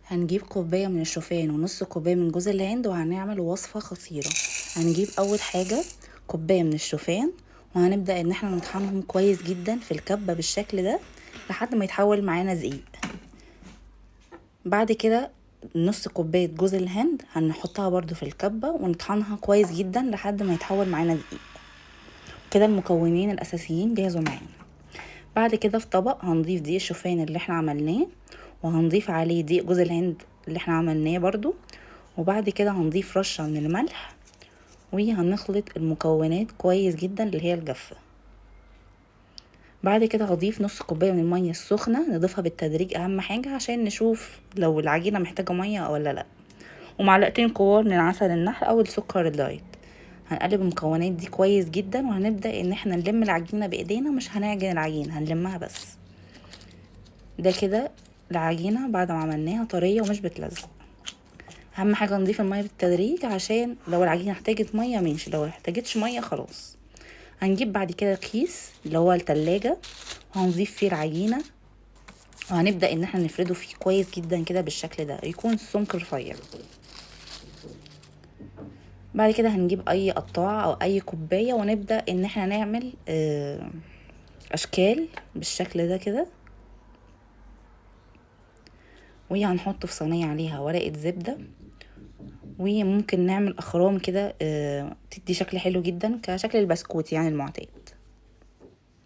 هنجيب كوباية من الشوفان ونص كوباية من جوز الهند، وهنعمل وصفة خطيرة. هنجيب اول حاجة كوباية من الشوفان، وهنبدأ ان احنا نطحنهم كويس جدا في الكبة بالشكل ده لحد ما يتحول معانا دقيق. بعد كده نص كوباية جوز الهند هنحطها برضو في الكبة ونطحنها كويس جدا لحد ما يتحول معانا دقيق. كده المكونين الأساسيين جهزوا معانا. بعد كده في طبق هنضيف دقيق الشوفان اللي احنا عملناه، وهنضيف عليه دقيق جوز الهند اللي احنا عملناه برضو، وبعد كده هنضيف رشة من الملح، وهنخلط المكونات كويس جدا اللي هي الجافة. بعد كده هضيف نص كوباية من المية السخنة، نضيفها بالتدريج اهم حاجة عشان نشوف لو العجينة محتاجة مية ولا لا، ومعلقتين كبار من عسل النحل او السكر الدايت. هنقلب المكونات دي كويس جدا، وهنبدأ ان احنا نلم العجينة بايدينا، مش هنعجن العجينة، هنلمها بس. ده كده العجينة بعد ما عملناها طرية ومش بتلزق. اهم حاجة نضيف المية بالتدريج عشان لو العجينة احتاجت مية ماشي، لو احتاجتش مية خلاص. هنجيب بعد كده كيس اللي هو التلاجة، وهنضيف فيه العجينة، وهنبدأ ان احنا نفرده فيه كويس جدا كده بالشكل ده، يكون السمك رفيع. بعد كده هنجيب اي قطاعة او اي كوباية، ونبدأ ان احنا نعمل اشكال بالشكل ده كده، وهنحطه في صينية عليها ورقة زبدة، وممكن نعمل اخرام كده، تدي شكل حلو جدا كشكل البسكوت المعتاد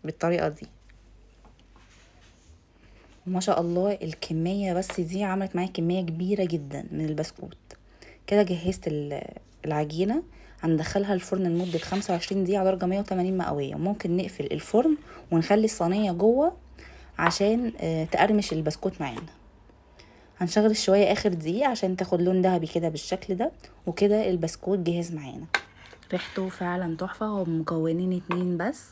بالطريقة دي. وما شاء الله الكمية بس دي عملت معايا كمية كبيرة جدا من البسكوت. كده جهزت العجينة، هندخلها الفرن لمدة 25 دقيقة على درجة 180 مئوية. وممكن نقفل الفرن ونخلي الصينية جوه عشان تقرمش البسكوت معانا. هنشغل الشواية آخر دقيقة عشان تاخد لون ذهبي كده بالشكل ده، وكده البسكوت جاهز معانا. ريحته فعلا تحفة، هو مكونين 2 بس،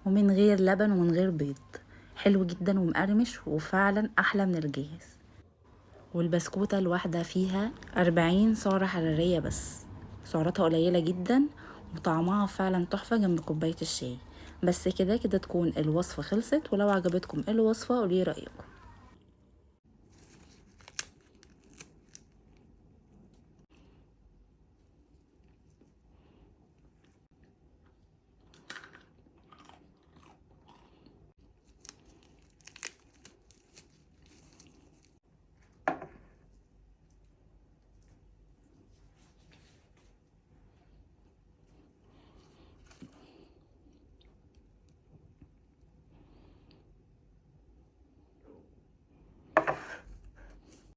ومن غير لبن ومن غير بيض، حلو جدا ومقرمش، وفعلا أحلى من الجاهز. والبسكوتة الواحدة فيها 40 سعرة حرارية بس، سعراتها قليلة جدا، وطعمها فعلا تحفة جنب كوباية الشاي. بس كده تكون الوصفة خلصت. ولو عجبتكم الوصفة قولي رأيكم.